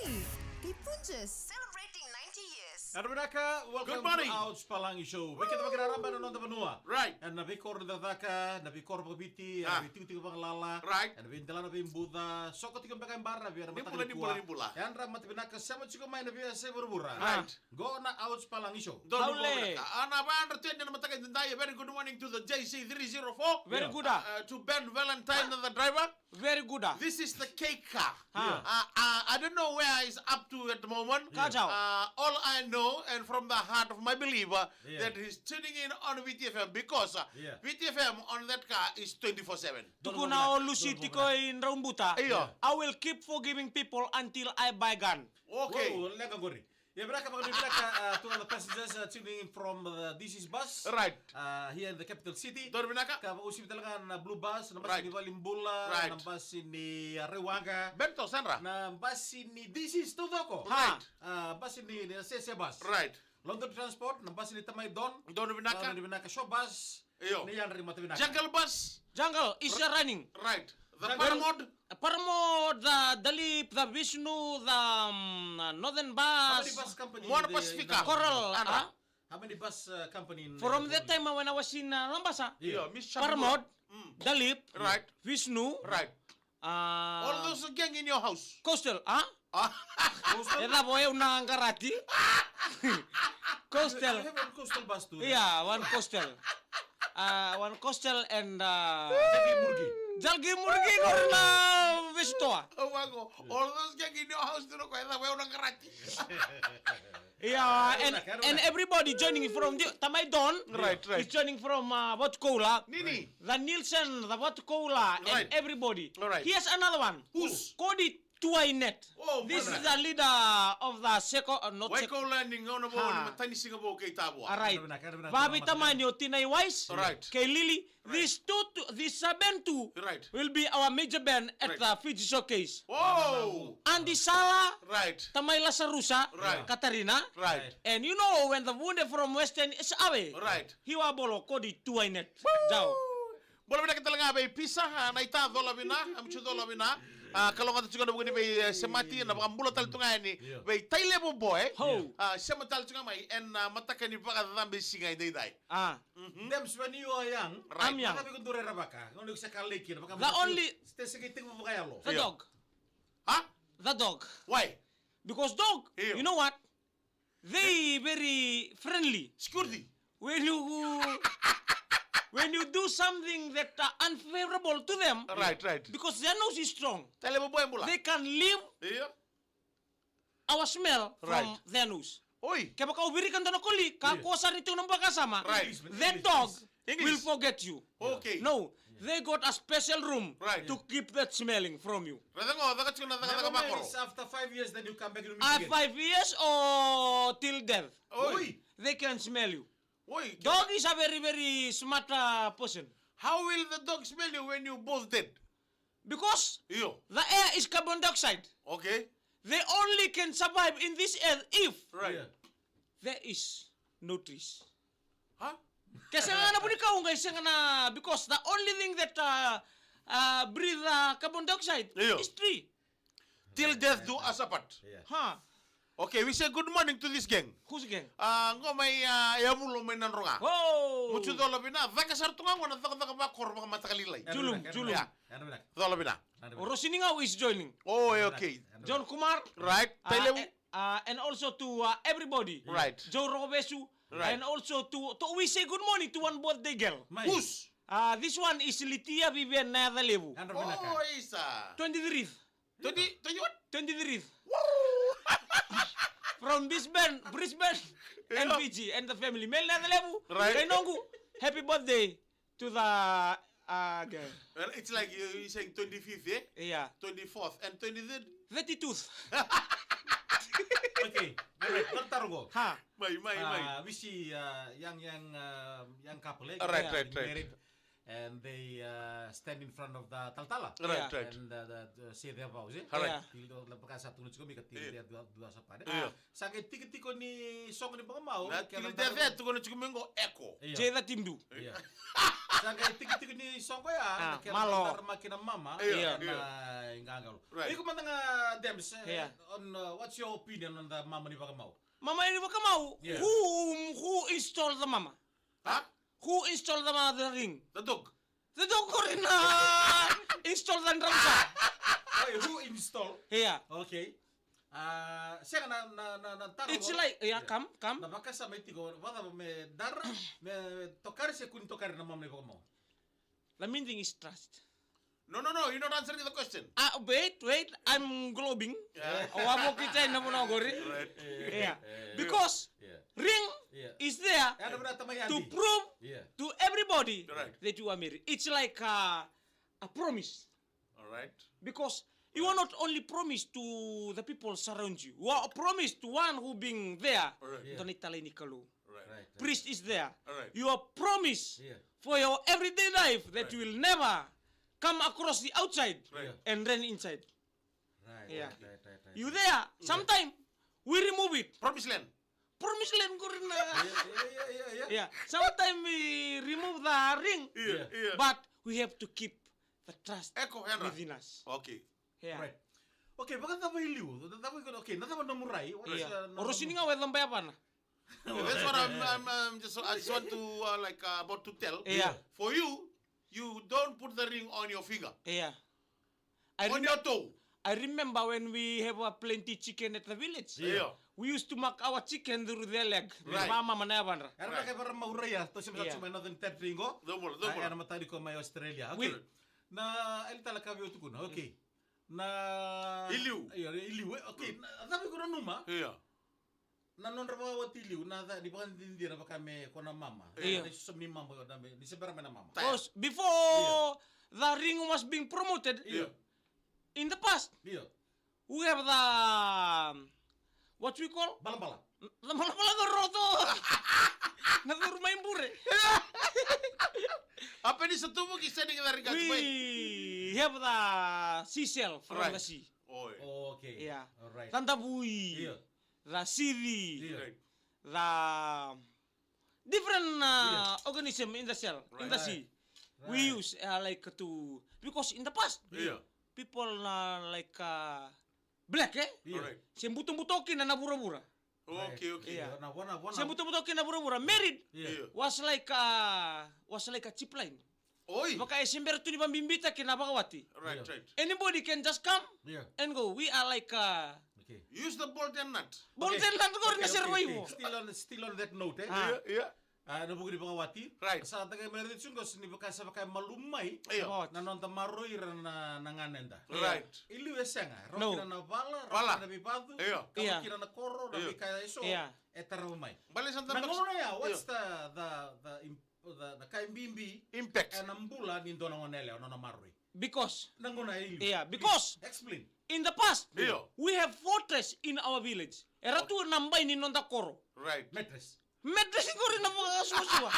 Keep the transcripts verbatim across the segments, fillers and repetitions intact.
Punjas celebrating ninety years. Yadra vinaka, welcome Good morning. To Ouch Palagi Show. Vei keda vakiraraba na noda vanua. Right. Ena veikoro ni cakacaka, na veikoro vakaviti, ena Ah. veitikotiko vakalala. Right. Ena veidelana veibuca, soko tiko beka e bara, vei ira Ni bula, mataka ni bula, nikua. Ni bula. Yadra mata vinaka, sema tiko mai na veiyasai vuravura. Right. Qo na Ouch Palagi Show. Donu Haule. Bau vinaka. Ana vayadra tu yani na mataka edaidai, a very good morning to the J C three zero four. Very Yeah. good, ah. Uh, to Ben Valentine, the driver. Very good, ah. This is the cake car. Ah. Uh, uh, I don't know where he's up to at the moment. Ka tau. Uh, all I know, and from the heart of my believer, Yeah. that he's tuning in on V T F M because uh, Yeah. V T F M on that car is twenty-four seven. Tukuna o Lucy tiko i Draubuta. Io. I will keep forgiving people until I buy gun. Okay. Wow, leqa qori. Ia, vinaka, vinaka, vinaka, uh, to all the passengers, uh, tuning in from the D C's bus. Right. Uh, here in the capital city. Donu vinaka. Ka vakauasivi tale ga na Blue Bus, na basi Right. ni Valenibula, Right. na basi ni, uh, Raiwaqa. Bento, Sandra. Na basi ni D C's taucoko. Right. Uh, basi ni, ni Sese Bus. Right. London Transport, na basi ni Tamai Don. Donu vinaka. Uh, donu vinaka, Show Bus. Io. Ni yadra ni mata vinaka. Jungle Bus. Jungle is Right. running. Right. The Jungle. Paramount. Paramount, the Dalip, the Vishnu, the um, Northern Bus. How many bus company Moana in the, Pacifica. in the Coral, Ana. Ah? How many bus uh, company in From uh, that time uh, when I was in uh, Labasa, Io, Miss Paramount, Shambu. Mm. Dalip, Right. Vishnu, Right. Uh, All those gang in your house. Coastal, ah? Ah. Coastal? E cava o yau na qarati? Coastal. I have one coastal bus too. Yeah, one coastal. Uh, one coastal and uh, Jalgi Murgi. Jalgi Murgi qori na vesu toa. Oh, wako. All those gang in your house, tu ko e cava o yau na qarati. Yeah, and, Aruna, Aruna. and everybody joining from the Tamai Don Right, right. is joining from uh, Vatukoula. Nini? The Nielsen, the Vatukoula, Right. and everybody. All right. Here's another one. Who's? Kodi Tuainet. Oh, This is brother. the leader of the second, uh, not Wai second. Koula ni gauna vou Ha. ni matanisiga vou kei Tavua. All right. Aruna, Aruna, Vavi Aruna. Tamani o Tinai Wise. All right. Kei Lili. Right. These two, two, these seven two Right. will be our major band at Right. the Fiji Showcase. Oh! Andy Sala, Right. Tamai Lasarusa, Right. Katarina. Right. And you know when the Vunde from Western is away, Right. Hiwa Bolo, Kodi Tuainet. Jao. Bolo vinaka tale ga vei Pisa, a, na ita cola vina, a, mucu cola vina. A, kalougata tiko na vuku ni vei, e, semati, na vakabula tale tu ga yani Io. vei Tailevu Boy. Ho. A, sema tale tu ga mai, ena, a, mataka ni vakacabe siga edaidai. Ah. Mhm. Dems, when you are young, Right. I'm young. Cava iko dau rerevaka? Gauna iko se kaleki, na vaka The only Ste siki timu vakayalo. The Io. dog. Ha? The dog. Why? Because dog, Io. you know what? They very friendly. Security. When you when you do something that are unfavorable to them, Right, right. because their nose is strong, Tailevu Boy bula. they can leave Io. our smell from Right. their nose. Oi. Kevaka o virika dua na koli, ka Io. ko sara ni tu na vakasama, Right. that English, dog English. English. will forget you. Okay. No, they got a special room Right. to keep that smelling from you. Raica qo, caka tiko na cakacaka Never mind, vakoro. it's after five years, then you come back to me Ah, again. five years or till death. Oi. They can smell you. Oi. Dog is a very, very smart uh, person. How will the dog smell you when you both dead? Because Io. the air is carbon dioxide. Okay. They only can survive in this earth if Right. Yeah. there is no trees. Ha? Ke sega na vunikau qai sega na, because the only thing that uh, uh, breathe uh, carbon dioxide Io. is tree. Till death do us apart. Yeah. Ha. Okay, we say good morning to this gang. Who's gang? Ah, qo mai, ah, Yavulo mai Nadroga. Oh. Mucu cola vina, caka sara tu ga qo na cakacaka vakoro vakamataka lailai. Julum, Julum. Yeah. Cola vina. Rosini Ngau is joining. Oh, okay. John Kumar. Right. Ah, Tailevu. eh, uh, and also to uh, everybody. Right. Joe Rogovesu. Right. And also to, to we say good morning to one birthday girl. Mai. Who's? Uh, this one is Litia Vivian Nayacalevu. Andra vinaka. Oh, isa. twenty-three. Twenty, twenty what? twenty-three. Woo! From Brisbane, Brisbane, and Yeah. Fiji, and the family. Mel Nayacalevu. Right. Kainoqu. Happy birthday to the uh, girl. Well, it's like you, you're saying twenty-fifth, eh? Yeah. twenty-fourth and twenty-third. thirty-two. Okay, all right, not tarugo. Ha. Mai, mai, mai. Uh, we see uh, young, young, uh, young couple, eh? Right, Yeah. right, right. Married, and they uh, stand in front of the talatala. Right, Yeah. right. And uh, the, the, say their vows, eh? All right. Yeah. Tili do la baka sa tukuna tiko mai ka tili Yeah. dua dua sa pare. Yeah. Sa qai tikotiko ni soqo ni vakamau, Na kena tili dua dua. Tukuna tiko mai qo echo. Yeah. Jay the Timdu. Yeah. Sa qai tikitiki ni soqo ya, ah, na kena malo. Dara maki na mama, yeah, na, yeah, igagalu. Right. Iko mada ga Dems, eh, yeah, on, uh, what's your opinion on the mama ni vakamau? Mama ni vakamau, yeah, who, who installed the mama? Huh? Who installed the mama, the ring? The dog. The dog qori na install the drum set. Oi, who install? Yeah. Okay. Ah, sega na, na, na, na taro. It's like, yeah, yeah, come, come. Na vakasama e tiko, vakacava me dara, me tokari se kua ni tokari na mama ni vakamau. The main thing is trust. No, no, no, you're not answering the question. Ah, wait, wait, I'm globing. Yeah. Au a vokita na vanua qori. Right. Yeah. Yeah. Because, yeah, ring, yeah, is there, yeah, to prove, yeah, to everybody, right, that you are married. It's like, uh, a promise. All right. Because you are not only promised to the people surround you. You are promised to one who being there. All right. Yeah. Dona italai ni Kalou. Right. Right, right. Priest is there. All right. You are promised, yeah, for your everyday life that, right, you will never come across the outside, right, and run inside. Right, yeah, right, right, right, right. You there, yeah, sometime we remove it. Promised land. Promised land qori na. Yeah, yeah, yeah, yeah, yeah. Yeah. Sometime we remove the ring, yeah, yeah, but we have to keep the trust, echo, Henry, within us. Okay. Yeah. Right. Okay, vakacava i liu? Cava i, okay, na cava nomu rai? What is, yeah, uh, na, o Rosini ga we caba yavana. That's what I'm, I'm, I'm just, I just want to, uh, like, uh, about to tell. Yeah. For you, you don't put the ring on your finger. Yeah. I on remem-, your toe. I remember when we have a plenty chicken at the village. Yeah. We used to mark our chicken through their leg. Right. Mama na yavadra. Era na, right, kai vara maurai ya, tou sema sa, yeah, tu mai Northern Territory qo. Dou bula, dou bula. Ah, era matani ko mai Australia. Okay. Good. Na elitala ka vei au tukuna. Okay. Na i liu. Io, i liu, e, okay. Na, cava iko nanuma? Io. Na nodra vakawati i liu, na ca-, ni vakadinadina vaka me ko na mama. Io. Na isosomi ni mama, na me, ni se bera mai na mama. Because before, io, the ring was being promoted, io, in the past, io, we have the, um, what we call? Balabala. Na balabala na roto. Na curu mai bure. A pe ni sa tubu ki seni ki cari kati mai. We have the seashell from the sea. Oi. Oh, okay. Yeah. All right. Tadavui. Io. The sici. Io. Right. The different, uh, organism in the shell, in the sea. Right. We use, uh, like, to, because in the past, io, people, uh, like, uh, black, eh? Io. Right. Se butobuto kina na vuravura. Okay, okay. Io. Na vana, vana. Se butobuto kina na vuravura. Married, io, was like a, was like a cheap line. Oi. Vaka e se bera tu ni vabibitaki na vakawati. Right, io, right. Anybody can just come, io, and go. We are like, uh, okay. Use the bolt and nut. Bolt and nut qori na survival. Okay, okay, okay. Still on, still on that note, eh? Ah. Io, io. Ah, na vuku ni vakawati. Right. Sa takai mai na rediu qo se ni vaka sa vaka e malumu mai. Io. Na noda maroroi ira na, na ganeda. Right. I liu e sega. Rawa kina na vala, rawa kina na veivacu, io, kama kina na koro, na veika eso. Io. E tarava mai. Baleta na gauna ya, what's the, the, the im-, the, the ka e bibi, impact, ena bula ni dua na gone yalewa, nona maroroi? Because. Na gauna ya i liu. Yeah, because. Explain. In the past, io, we have fortress in our village. Era tu na bai ni noda koro. Right. Mattress. Mattress qori na vakasuasua.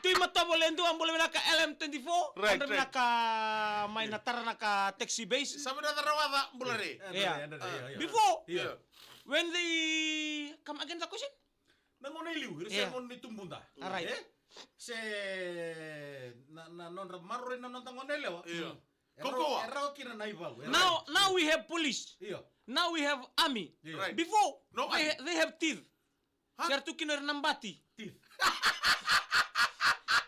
Tu i Matovo Ledu, a bula vinaka L M twenty-four, right, right. Vinaka mai na Taranaka taxi base. Sa vinaka Rawaca, bula re. Yeah. Before, yeah, when they come again the question? Na gauna i liu, ira se, yeah, gauna ni tubuda. All right. Eh? Se na, na nodra maroroi na noda gone yalewa. Yeah. Mm. Era, kaukauwa, era rawa kina na ivalu. Now, now we have police. Io. Now we have army. Io. Right. Before, no, they, army, they have teeth. Huh? Era tu kina na bati. Teeth.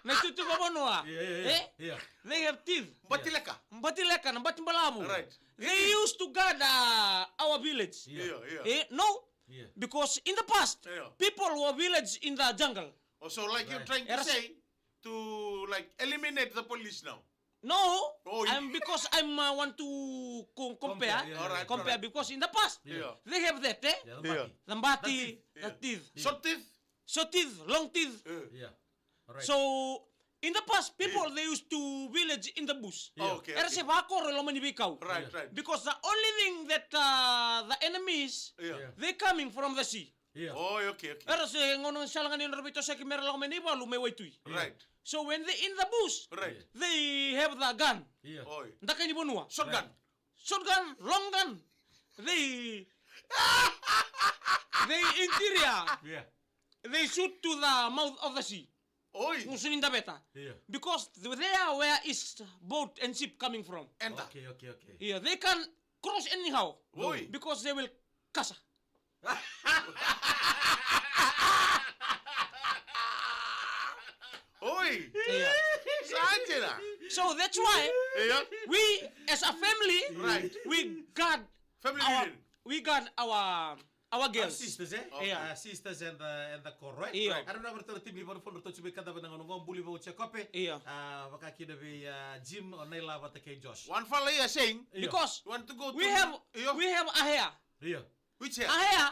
Na itutu vavanua. Io, io, io. Eh? Io. They have teeth. Bati leka. Bati leka, na bati balavu. Right. They used to guard, uh, our village. Io. Io, io. Eh? No. Io. Because in the past, io, people were village in the jungle. Oh, so like you're trying to say to, like, eliminate the police now? No, oh, I'm, because I'm, uh, want to co-, compare. Compare, yeah, yeah. All right, compare, all right. Because in the past, yeah, they have that, eh? Yeah, the bati. The bati, the teeth. Yeah. The teeth. Short teeth? Short teeth, long teeth. Yeah. Yeah. All right. So, in the past, people, yeah, they used to village in the bush. Yeah. Oh, okay, okay. Era se vakoro e loma ni veikau. Right, yeah, right. Because the only thing that, uh, the enemies, yeah, yeah, they coming from the sea. Io. Oh, okay, okay. Era se gauna sala ga ni nodra veitosoyaki mera lako mai na ivalu mai waitui. Right. So when they in the bush, right, they have the gun. Io. Oi. Dakai ni vanua. Shotgun. Right. Shotgun, long gun. They, they interior. Yeah. They shoot to the mouth of the sea. Oi. Gusu ni daveta. Io. Because th-, there where is boat and ship coming from. Enter. Okay, okay, okay. Io, they can cross anyhow. Oi. Because they will kasa. Oi. Io. Sa dina. So that's why Io. We as a family, Right. we guard Family our, reunion. we guard our, our Our girls. sisters, eh? Okay. Yeah. Uh, sisters and the, and the core, right? Yeah. Right. I don't know, ratou na timi ni Vodafone, ratou tiko mai, ka cava na gauna qo, buli vou Jacope. Yeah. Uh, vaka kina vei, uh, Jim, o Naila vata kei Josh. One fella here saying, Yeah. Because you want to go we to have, Yeah. we have a hair. Yeah. Which A hair? hair,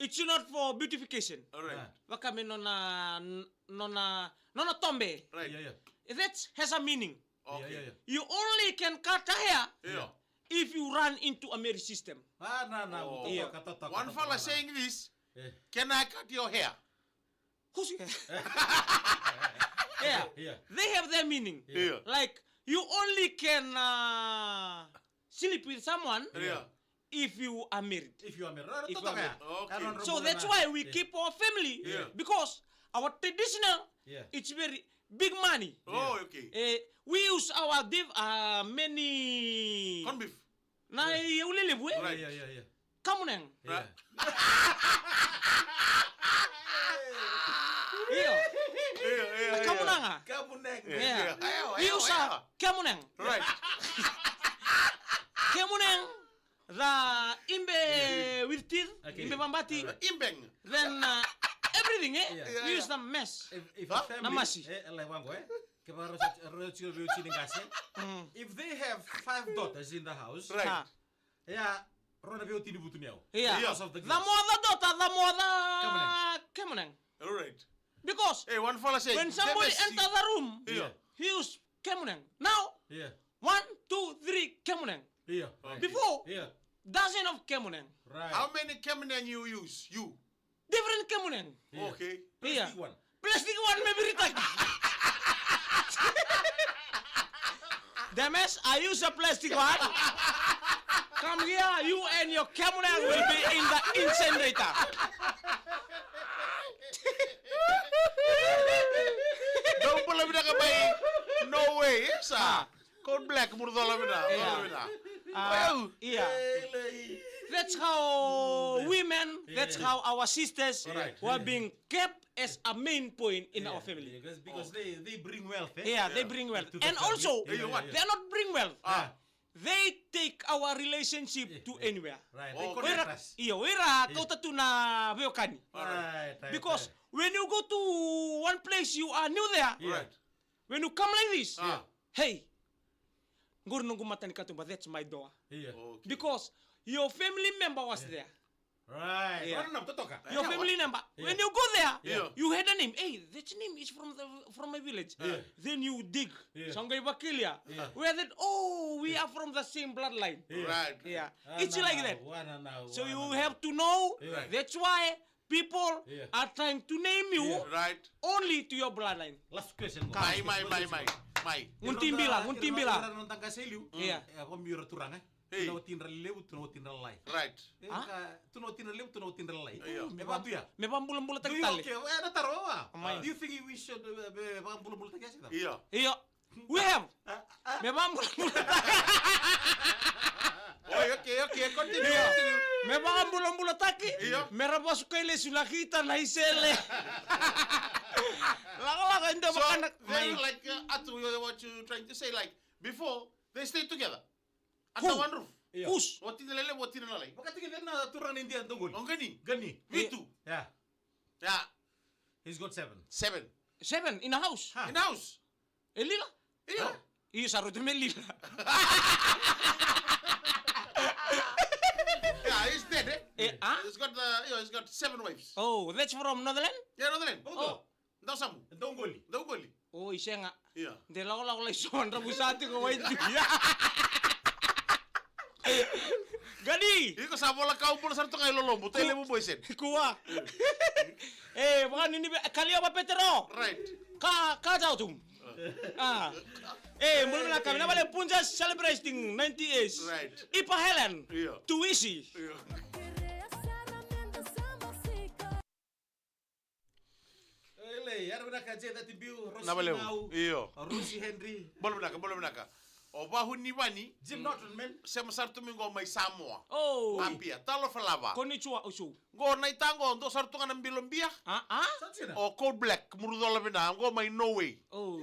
it's not for beautification. All right. Ah. Vaka me nona, nona, nona tobe. Right. Yeah, yeah. That has a meaning. Okay. Yeah, yeah, yeah. You only can cut a hair Yeah. if you run into a marriage system. Ah, na, na, Oh. totoka, totoka, One totoka, fella na. saying this, Eh. Can I cut your hair? Who's hair? Yeah. Yeah. They have their meaning. Yeah. Like, you only can, uh, sleep with someone Yeah. if you are married. If you are married. If you are married. Okay. I don't So remember that's that. why we Yeah. keep our family Yeah. because our traditional, Yeah. it's very big money. Oh, Yeah. okay. Eh, we use our div-, uh, many Corned beef. Na Yeah. i ulelevu, eh? Right. Yeah, yeah, yeah. Kamuneng. Yeah. Right. Io. Io, io, io. Kamunanga. Kamuneng. Yeah. Yeah. Io, We io, use io. a kamuneng. Right. Kamuneng. The imbe Yeah. with teeth, Okay. imbe mabati. Right. Imbeng. Then, uh, everything, eh? Yeah. Yeah, We use yeah. the mess. If, if Huh? a family, Na masi. eh, like wango, eh? Ke vaka rau sa, rau sa, rau sa ni qase. Mm. If they have five daughters in the house, Right. Ha. ia, rau na veiwatini vutuniyau. Ia. Ia. Because of the Ca girls. moca dota, ca moca Kamuneng. Kamuneng. All right. Because Hey, one fella say, when somebody James, enter the room, Ia. he use Kamuneng. Now, Ia. one, two, three, Kamuneng. Ia. Okay. Before, Ia. dozen of Kamuneng. Right. How many Kamuneng you use? You? Different Kamuneng. Yeah. Okay. Plastic Iya. one. Plastic one me viritaki. Demes, I use a plastic one. Come here, you and your Kamuneng will be in the incinerator. Dou bula vinaka mai. No way, sa. Ah. Code black, muru cola vina, Iya. cola vina. Ah, Wow. iya. That's how women, that's Iya. how our sisters Right. were being kept as a main point in our family. Because, because they, they bring wealth, eh? Yeah, they Yeah. bring wealth. To the And family. also, Yeah, yeah, yeah. they not bring wealth. Ah. They take our relationship Yeah, to yeah. anywhere. Right, they Oh. connect Oira, us. Iyo, oira Yeah. kauta tu na veiwekani. Right, right, Because right. when you go to one place, you are new there. Yeah. Right. When you come like this, Ah. hey, qori noqu mata ni katuba, that's my door. Yeah. Okay. Because your family member was Yeah. there. Right. Yeah. Wana na totoka. Your Yeah, family what? member. Yeah. When you go there, Yeah. you heard a name. Hey, that name is from the, from my village. Yeah. Then you dig. Yeah. Sa qai vakilia. Yeah. Where that, oh, we are from the same bloodline. Yeah. Right. Yeah. Wana It's like na, that. wana na, So wana you na. have to know. Yeah. That's why people Yeah. are trying to name you Yeah. Right. only to your bloodline. Last question. Mai, mai, mai, mai, mai. Nguntimbila, Ira na, nguntimbila. ira na, ira na noda qase i liu. Yeah. E, ko mi ira turaga. Hey. Tu na watidra lelevu, tu na watidra lalai. Right. E, Huh? ka, tu na watidra lelevu, tu na watidra lalai. Yeah. E vatu ya. Me vabulabulataki Do you, tale. okay, e, na taro, wa? Amai. Do you think we should, uh, me vabulabulataki ya sita? Yeah. Iyo. We have. Me vabulabulataki. Oi, okay, okay, continue, Iyo. continue. Me vabulabulataki. Iyo. Me ra vasu kai lesu na kita na isele. Lakolako e dua So, vakana. then, Mai. like, uh, Atu, you, what you trying to say, like, before, they stay together? Under Who? one roof? Iyo. Who's? Watidra lelevu, watidra lalai. Vakataki vei na turaga na Idia doqoli. O Gani. Gani. Vitu. Yeah. Yeah. He's got seven. Seven. Seven in a house. Ha. In a house. E lila? Io. Ha? Io, sa rauta me lila. Yeah, he's dead, eh? Eh, ah? He's got the, you know, he's got seven wives. Oh, that's from Northern? Yeah, Northern. Oh. Oh. Dau Samu. Dau Qoli. Dau Qoli. Oi, sega. Ia. De lakolako lai so, dravusa tiko Waitui. Gani! Iko sa vola kau bula sara toka i lolobu, tele mo boisen. Kua. E, vaka ni ni ve-, Kaliova Petero. Right. Ka, ka tau tum. Ah. E, bula vinaka, vinaka vale Punjas celebrating ninety years. Right. Ipa Helen. Ia. Tuisi. Ia. Ele, era Vinaka, J thirty Biu, Rosi Navalevu. Ngau, io. Rosi Henry. Bula vinaka, bula vinaka. O Vahu Nivani. Jim Norton, man. Sema sara tu mai qo mai Samoa. Oh. Apia, talofa lava. Konnichiwa, usu. Qo na ita qo, dua sara tu ga na bilo bia. Ah, ah? Sa tina. O Cold Black, Murucola vina, qo mai Norway. Oh.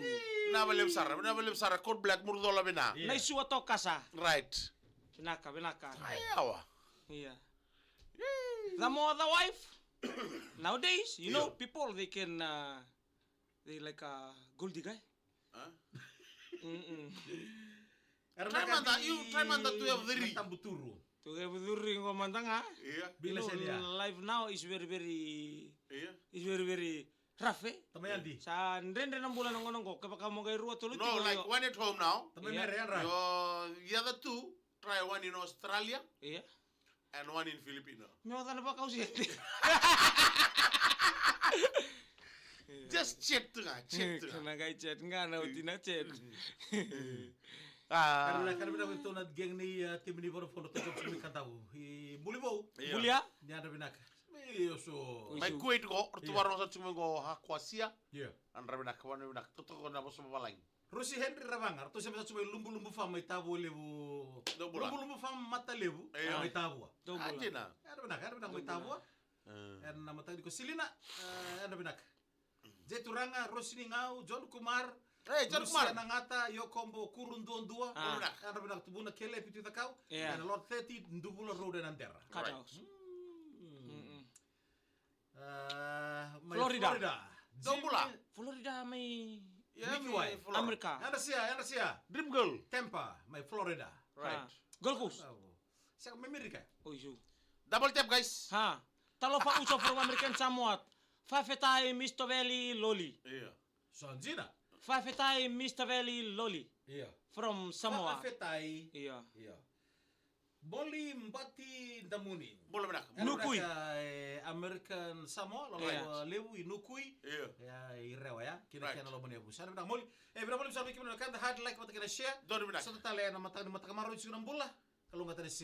Navalevu sara, navalevu sara, Cold Black, Murucola vina. Io. Naisua Tokasa. Right. Vinaka, vinaka. Ai, awa. Ia. Yay. The more the wife. Nowadays, you know, io, people, they can, uh, they like a gold digger. Huh? Mm-mm. Era try mada, you try mada to have three. Tabuturu. To have three qo mada ga. Ia. You know, life now is very, very, ia, is very, very rough, eh? Tamai Adi. Sa dredre na bula na gauna qo, kevaka mo qai rua tolu tiko. No, like, one at home now. Tamai, ia, Mere, era. Your, the other two, try one in Australia. Ia. And one in Filipino. Me oca na vakausi. Just chat tu ga, chat tu ga. Na qai chat ga, na oti na chat. Ah. Era na kara vina vei tou na gang ni, ah, timi ni Vodafone, tou tiko mai Kadavu. I Bulivou. Ia. Bulia. Ni yadra vinaka. Io, so. Mai Kuwait qo, ratou vakarorogo sara tiko mai qo, Hakuasia. Ia. Yadra vinaka, yadra vinaka. Totoka na vosa vavalagi. Rosi Henry Ravaga, ratou sema sara tu mai Lubulubu Farm mai Tavua Levu. Dou bula. Lubulubu Farm Matalevu, io, mai Tavua. Dou bula. Ah, dina. Yadra vinaka, yadra vinaka mai Tavua. Dou bula. Ah. Ena mataka ni ko Silina, eh, yadra vinaka. J Turaga, Rosi Nigau, John Kumar, eh, John Kumar. Lucia Nagata, Yokobo Kuru Duadua. Ah. Yadra vinaka, tubuna Kele Pitu Cakau. Yeah. Ena Lot thirty, Duvula Road ena Dera. Cut out. Mm. Mm-mm. Ah, mai Florida. Florida. Dou bula. Jimmy. Florida mai, yeah, Mickey mai White. Florida. America. Yadra sia, yadra sia. Dream Girl. Tampa, mai Florida. Right. Ah. Gold Coast. Bravo. Sega mai America. Oi, su. Double tap, guys. Ha. Talofa uso from American Samoa. Fafetai, Mister Valley, Loli. Yeah. Sa dina. Fafetai, Mister Valley, Loli. Ia. From Samoa. Fafetai. Ia. Ia. Boli Bati Damuni. Bula vinaka. Nukui. Bula vinaka, eh, American Samoa, lolo, ia, levu i Nukui. Ia. Ia, i Rewa, ia. Kina, right, kena loma ni yavusa. Bula vinaka, Moli. E, vinaka, Moli, sa mai kemuni na ka, hard like, vata kei na share. Donu vinaka. Sa tale na mataka, na mataka marau, tiko na bula. Kalougata na siga.